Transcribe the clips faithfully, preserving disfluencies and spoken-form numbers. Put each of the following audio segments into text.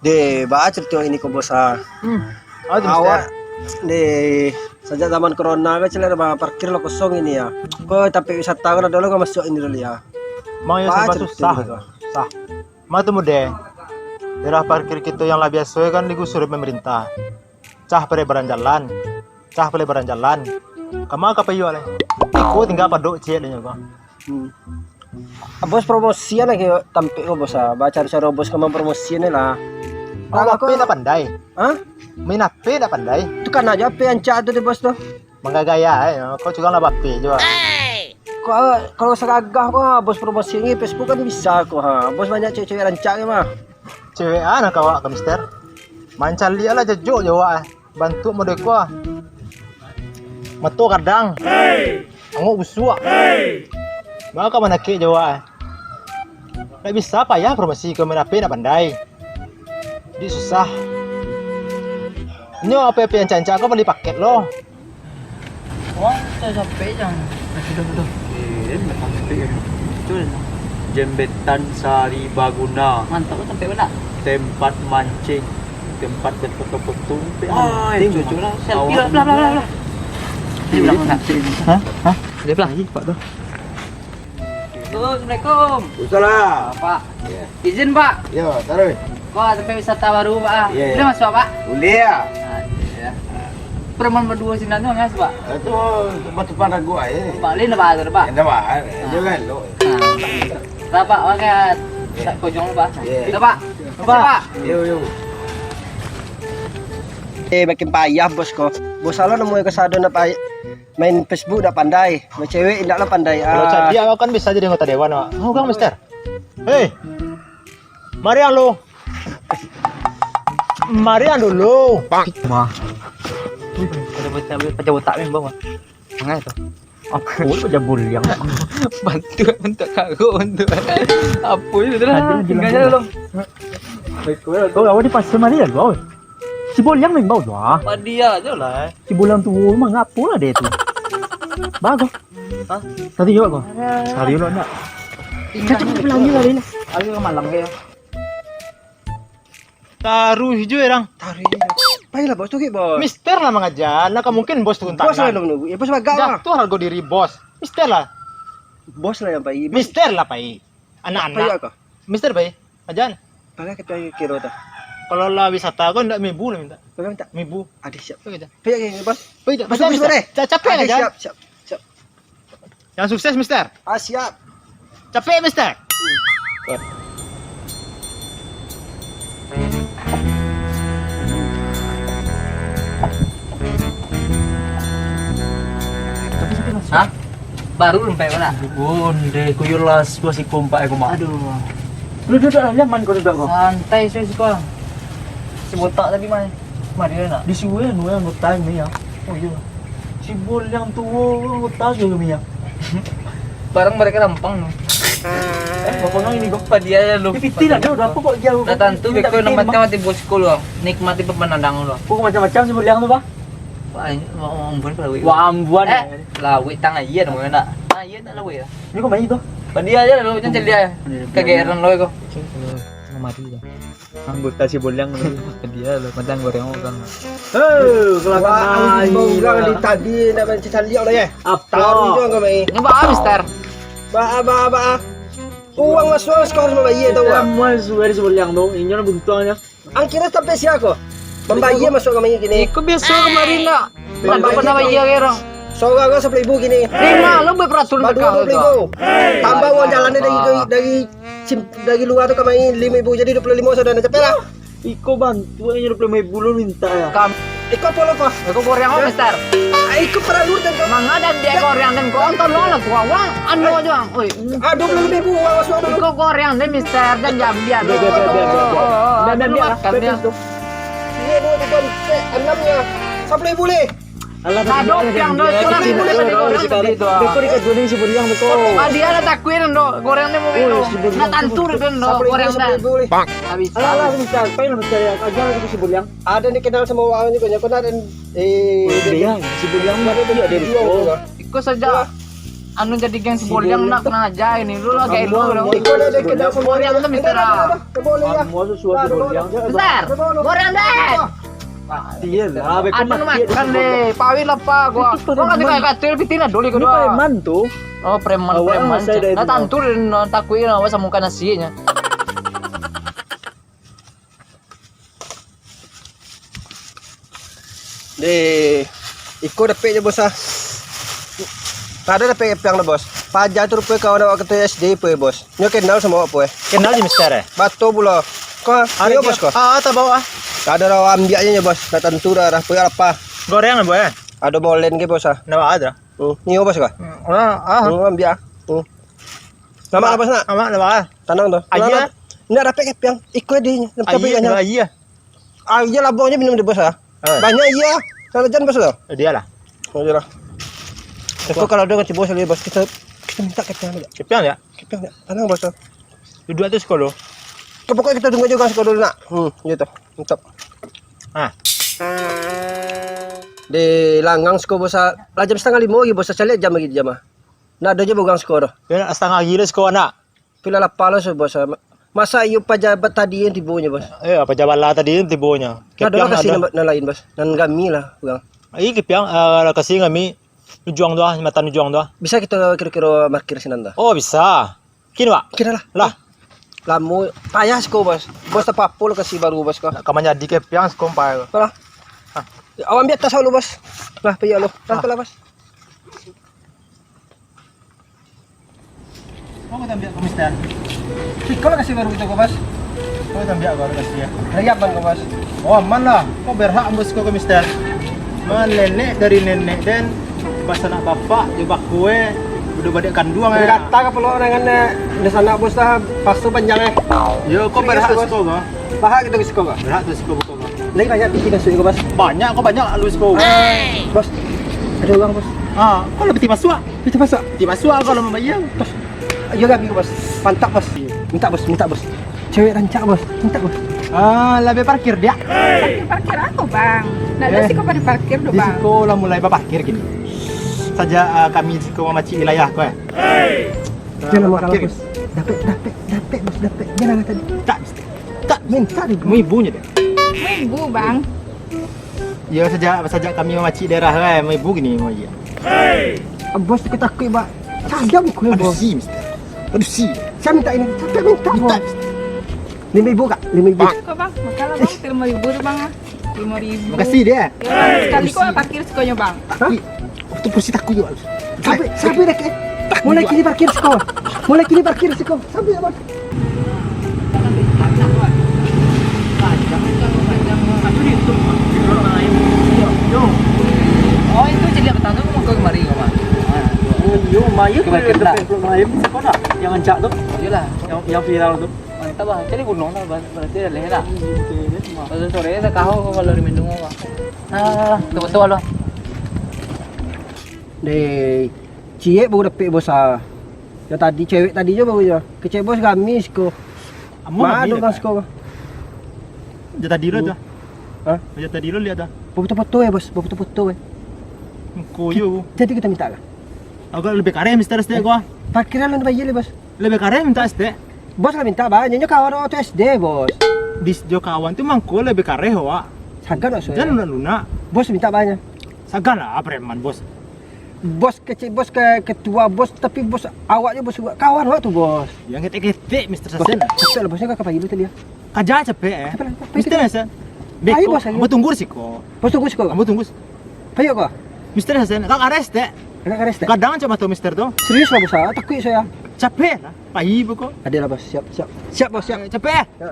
Deh, baa carito ini ko, Bos, ah. Hmm. Awak, deh, sajak zaman corona ko, caliak, bah, parkir lah kosong ini, ya. Ko tampek wisata ko lah dulu ko masuak ini dulu, ya. Mang, yo, baa carito susah ini ko. Susah. Ma tu, Mude. Daerah parkir kito yang lah biaso kan digusur pemerintah. Cah palebaran jalan. Cah palebaran jalan. Kama ka payuak lai. Iko tingga padok ciek deh nyo ko. Hmm. Bos promosian lagi tampek ko, Bos, ah. Bacaro-caro Bos ka mampromosian ni lah. Kau Kalau HP ko ndak pandai? Hah? Main HP ndak pandai? Tu kan aja HP rancak tu di Bos tu. Manggagaya, eh. Kau curang lah HP juo. Ko, kalau sagagah ko, ha, Bos promosian di Facebook kan bisa ko, ha. Bos banyak cewek-cewek rancak ke mah. Cewek ah, nak awak ka, Mister. Mancaliak lah jajok jo awak, eh. Bantuak model ko, ah. Mato kadang. Angok busuak. Baa ka manakek jo awak, eh. Ndak bisa payah promosikan, main HP ndak pandai. Jadi susah. Nyo HP-HP rancak-rancak ko bali paket lo. Wah, capek-capek jan. Eh, sudah, sudah. Eh, dah sampai, eh. Betul. Jembatan Sari Baguna. Mantap, sampai mana? Tempat mancing, tempat berfoto-foto. Ah, itu, itu lah. Selfie lah, lah, lah, lah. Ini udah mana? Hah? Hah? Dia belah, Pak tu. Assalamualaikum. Waalaikumsalam. Pak. Ya. Izin, Pak. Ya, taruih. Ko tempat wisata baru, Pak, ah. Ya, ya. Boleh masuk, Pak? Boleh, ya. Ah, ya. Preman berdua sinan tu, Mas, Pak? Itu tempat-tempat lagu aja. Pak, lain apa tu, Pak? Indak, Pak. Ah. Jangan lo. Ah. Dah, Pak, pakai. Ya. Tak kojong, Pak. Ya. Dah, Pak. Pak. Pak. Yo, yo. Eh, makin payah, Bos, ko. Bos, salah nemu ke sado nak payah. Main Facebook dak pandai, main cewek indaklah pandai. Kalau ah. Cadiak, kau kan bisa jadi anggota dewan, Wak. Mau gang, Mister? Hei, marian lu. Marian dulu. Mah. Ada bocah, bocah botak ni, bawah. Mangai tu? Apa? Oh, bocah buliang. Bantu, bantu kagok, bantu. Apa itu dah? Ada, tinggal je dulu. Kau awak di pasar marian, bawah. Si Boliang nang bau tu ah. Padi aja lah. Si Boliang tu, mah ngapo lah dia tu. Bagus. Hah? Tadi juga kau. Tadi juga nak. Kacau kau pulang juga, Lin. Aku ke malam ke. Taruh hijau orang. Taruh hijau. Baiklah, Bos, tu, Bos. Mister lah mangajar. Nak mungkin Bos turun tangan. Bos lah nunggu. Ya, Bos bagak lah. Jatuh harga diri Bos. Mister lah. Bos lah yang pai. Mister lah pai. Anak-anak. Pai apa? Mister pai. Ajan. Pakai kita kiro tu. Kalau lah wisata kau ndak mibu lah minta. Pakai minta. Mibu. Ada siap. Pakai aja. Pakai aja, Bos. Pakai aja. Bos, Mister, Bos, Bos. Ca-, capek Bos, aja. Siap, siap, siap. Yang sukses, Mister. Ah, siap. Capek, Mister. Hah? Baru sampai mana? Onde, kuyolah sebuah si kompak aku, Mak. Aduh. Lu duduk lah, nyaman kau duduk kau. Santai, sih, sih, Bang. Si botak tadi, Mai. Mari, nak. Disuruh, anu, yang botak ni, ya. Oh, iya. Si Bol yang tua, botak juga, Mia. Barang mereka rampang, no. Eh, apa kau ini, kau? Apa dia, ya, lu? Piti lah, dia udah apa kok dia? Dah tentu, beko nampak mati bos sekolah. Nikmati pemandangan, lo. Kok macam-macam si Bol yang tu, Pak? Wah, ini mau ambuan apa lawik? Wah, ambuan. Eh, lawik tang aia dong, nak. Aia nak lawik ya? Ini kok main tu? Padi aja lo, macam celia. Kageran lo ko. Mati dah. Anggota si Boliang lo. Dia lo, macam goreng orang. Hei, kelakar. Wah, bau lah di tadi nak main caliak lah ya. Apa? Taruh juga kau main. Ini apa, Mister? Ba, ba, ba. Uang masuk, kau harus membayar tau. Kita semua sudah si Boliang tu. Ini orang buntuangnya. Angkirnyo sampai sia ko? Mambayia masuak kamari kini. Iko biaso kamari nak. Mambayia pernah bayia ka urang. Sorang ko sapuluah ribu kini. Limo lo buat peraturan. Baru dua puluh ribu. Tambah uang jalan dari, dari, dari lua tu kamari limo ribu, jadi dua puluah limo sudah nak capai lah. Iko bantuak inyo dua puluah limo ribu lo minta ya. Kam. Iko apo lo ko? Iko goreng apa, Mister? Ah, iko paralu dan ko. Manga dan dia goreng dan ko. Tolong lah, gua uang anu aja, Bang. Oi. Ah, dua puluah limo ribu uang masuk dulu. Iko goreng deh, Mister, dan jam dia. Biar, biar, biar, biar, biar. Oh, oh, oh, biar, biar, dulu biar. Makan dia. Iya, dua, tiga, empat, enamnya. Sapuluah ribu leh. Alah, ado piang do, curang. Beko dikatuan si Buriang, beko. Ah, dia lah takuik do, goreng ni mungkin do. Nak tantu do, do, goreng dah. Habis. Alah, alah, bentar, paling bentar ya. Aja lah si Buriang. Ada ni kenal sama orang ni banyak, kau nak, eh, dia, si Buriang, ada di, oh. Iko saja. Anu jadi geng si Boliang nak kena aja ini. Lu lah gak lu. Iko ada kenal sama Boliang tu, Mister. Kamu susu si Boliang. Bentar. Goreng deh. Iya lah, ada makan deh. Pawit lah, Pak. Gua kasih kayak katil, pitin lah dulu kedua. Preman tu. Oh, preman, preman. Nah, tantu dia takutin awak sama makan nasinya. Deh, iko dapek je, Bos, ah. Kada dapek kepiang doh, Bos. Paja tu rupo kawan awak ketua S D pe, Bos. Nyo kenal sama awak, Bos. Kenal je, Mister, eh? Bato pulo. Ko, iyo, Bos, ko. Ah, tabao, ah. Kada lah, ambiak je, Bos. Nak tantu dah, dah. Puyah apa? Goreng, Bos, eh? Ado bolen ke, Bos, ah? Ndak ada. Hmm, iyo, Bos, ko. Hmm, ah, ah. Hmm, ambiak, ah. Hmm. Lamak lah, Bos, nak? Lamak lah, Bos. Tanang tu. Aia. Nak dapek kepiang, iko di. Aia, aia. Aia labuang je minum di, Bos, ah. Banyak aia. Salah jan, Bos, tu. Dia lah. Oh, dia lah. Iko kalau ada nganti Bos, Bos, kita, kita minta kepiang aja. Kepiang ya? Kepiang ya? Tanang, Bos, tu. Duduk atas kolo. Pokoknya kita tunggu juga sekolah dulu, nak. Hmm, gitu. Mantap. Ah. Di langgang siko, Bos, ah. Lah jam setengah limo lagi, Bos, ah. Caliak jam lagi, jam, ah. Ndak ado je bagang siko doh. Yo, nak setengah hari lah siko, nak. Pila lapar lah, Bos, ah. Masa iyo pajabat tadi yang tibo nyo, Bos? Eh, pajabat lah tadi yang tibo nyo. Ndak ado lah kasi nan, nan lain, Bos. Nan kami lah, bagang. Ih, kepiang, eh, kasi kami ujuang tu ah, matan ujuang tu ah. Bisa kito kiro-kiro markir sinan tu? Oh, bisa. Kini, Pak? Kini lah. Lah. Lamo, payah siko, Bos. Bos tapapo lokasi baru, Bos, ko. Nak ka manjadi kepiang siko, Pak. Alah. Hah? Awak ambiak tas dulu, Bos. Lah, payah lo. Lah, lah, Bos. Kau ambiak ko, Mister. Iko lokasi baru kito ko, Bos. Kau ambiak baru lokasi ya. Lagi aman ko, Bos? Oh, aman lah. Kau berhak ambo siko ko, Mister. Mah nenek dari nenek den, basanak bapak jo bakue, udah badik kanduang, eh. Kata ka pulo dengan, eh, di sana, Bos, lah, pasu panjang, eh. Yo, kau berhak siko ko. Berhak kito siko ko. Berhak tu siko ko. Lagi banyak piti masuk ko, Bos. Banyak, kau banyak lalu siko. Bos, ada orang, Bos. Ah, kau lah piti masuk. Piti masuk. Piti masuk kau lah mambayar. Bos, ayo kami, Bos. Mantap, Bos. Minta, Bos, minta, Bos. Cewek rancak, Bos. Minta, Bos. Ah, lah be parkir dia. Parkir, parkir apa, Bang? Ndak ada siko pada parkir doh, Bang. Di siko lah mulai baparkir kini. Sajak, ah, kami siko mamacik wilayah ko, eh. Jangan marah, Bos. Dapek, dapek, dapek, Bos, dapek. Jangan tadi. Tak, tak. Minta deh. Mau ibunya deh. Mau ibu, Bang. Yo, sajak, sajak kami mamacik daerah, eh, mau ibu gini, mau iya. Ah, Bos, takut-takut, Bang. Sadap muka, Bos. Aduh, si, Mister. Aduh, si. Saya minta ini. Sampai minta, Bos. Lima ribu, Kak? Lima ribu. Kok, Bang? Makanlah, Bang. Lima ribu tu, Bang, ah. Lima ribu. Makasih, dia. Ya, Bang. Sekali kau parkir sekolah, Bang. Hah? Waktu polisi takut juga. Sampai, sampai dah, Kak. Mulai kini parkir sekolah. Mulai kini parkir sekolah. Sampai, Bang. Oh, itu ciliak petang tu muka kemari kau, Bang. Oh, iyo, Mak, iyo tu. Kemari tu, Bang. Yang ancak tu. Iyolah. Yang, yang viral tu. Mantap, Bang. Cari gunung lah, Bang. Berarti dah leh lah. Kalau sore dah kahau kalau di Mendung, Bang. Nah, betul-betul lah. Deh, ciek baru dapek, Bos, ah. Yang tadi, cewek tadi je baru je. Kecek Bos, gamis ko. Amun. Mana gamis dong, Kak? Siko ko. Dia tadi lo tu. Hah? Dia tadi lo lihat tu. Bafoto-foto, eh, Bos. Bafoto-foto, eh. Ko yo. Jadi kita minta lah. Agak lebih kareh, Mister, stek ko. Parkiran lah bayar lah, Bos. Lebih kareh minta stek. Bos lah minta, Bang. Nyo kawan waktu S D, Bos. Di jo kawan tu mangko lebih kareh, wak. Sagan, Bos. Jangan lunak-lunak. Bos minta banyak. Sagan lah, preman, Bos. Bos kecek, Bos ke ketua, Bos, tapi Bos awak je, Bos, kawan awak tu, Bos. Yang ketek-ketek, Mister Sasen. Capek lah, Bos, kan kapal ibu tadi ya. Kaja capek, eh. Capek lah, capek. Mister Sasen. Ayo, Bos, ayo. Ambo tunggu di siko. Bos tunggu siko. Ambo tunggu. Payo ko. Mister Sasen, kak ares, tek. Kak ares, tek. Kadang cak mato Mister tu. Serius lah, Bos, ah, takut saya. Capek lah. Pai buko. Adalah, Bos, siap, siap. Siap, Bos, siap. Eh, capek, eh. Ya.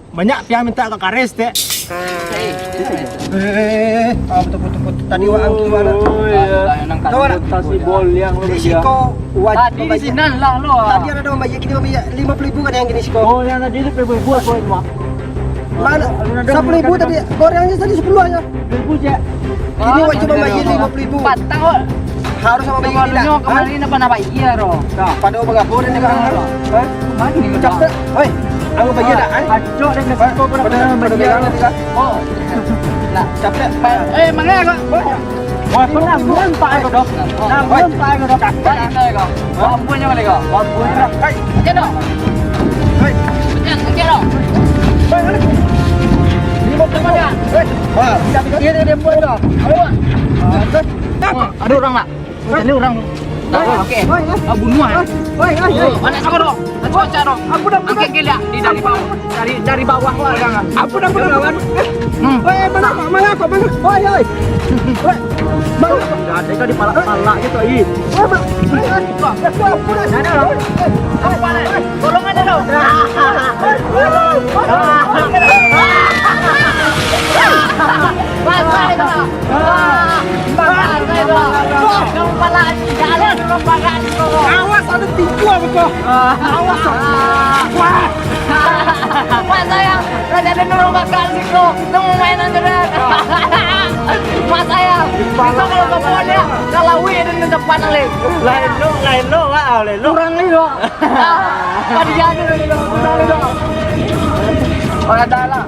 Banyak pian minta ka kares, tek. Eh, eh, eh, eh, eh. Ah, betul, betul, betul. Tadi wak, betul, wak. Oh, iya. Kawan, tasi bol yang lu. Di siko wajib. Tadi di sinan lah, lo. Tadi ada mambayar gini, mambayar lima puluh ribu kan yang gini siko. Oh, yang tadi lima puluh ribu apa itu, Mak? Mana? Sapuluah ribu tadi, goreng aja tadi sapuluah aja. Ini wajib mambayar lima puluh ribu. Patang kok. Harus mambayar. Kalau tidak, nyo kemarin apa nak bayar, bro? Pada berapa dan juga, ha? Mana ni? Capek. Hei, aku bayar dah, eh? Acok dan kasih kau pernah bayar. Oh. Nah, capek. Eh, mana kau? Wah, pernah belum pak aku dok. Nah, belum pak aku dok. Capek. Ampun je balik kau. Ampun je. Hei. Macam tu. Hei. Macam, macam tu. Hei, mana? Ini mau kemana? Hei. Wah, tidak pikir dia buat dah. Ayo. Ada orang tak? Cari orang tu. Okey. Ah, bunuh ah. Oh, mana siapa tu? Macam-macam tu. Angkat gila di dari bawah. Dari, dari bawah tu orang ah. Apa dah, apa dah, apa dah? Hmm. Oi, mana kau? Mana kau? Mana? Oi, oi. Oi. Mana? Dah ada kau di palak-palak gitu, ih. Oi, mak. Oi, oi. Dah ada lah. Apa ni? Tolong aja dong. Basah itu. Basah itu. Kamu pala jalan dulu pakai itu. Awas, ada tipu apa kau? Awas. Wah. Mak sayang, raja ada nurung bakal siko. Itu mau mainan tu dah. Mak sayang, itu kalau kau buat dia, kalau wih dan ke depan lagi. Lain lo, lain lo, wah, lain lo. Kurang ni lo. Pada jadi lo, kurang ni lo. Oh, ada lah.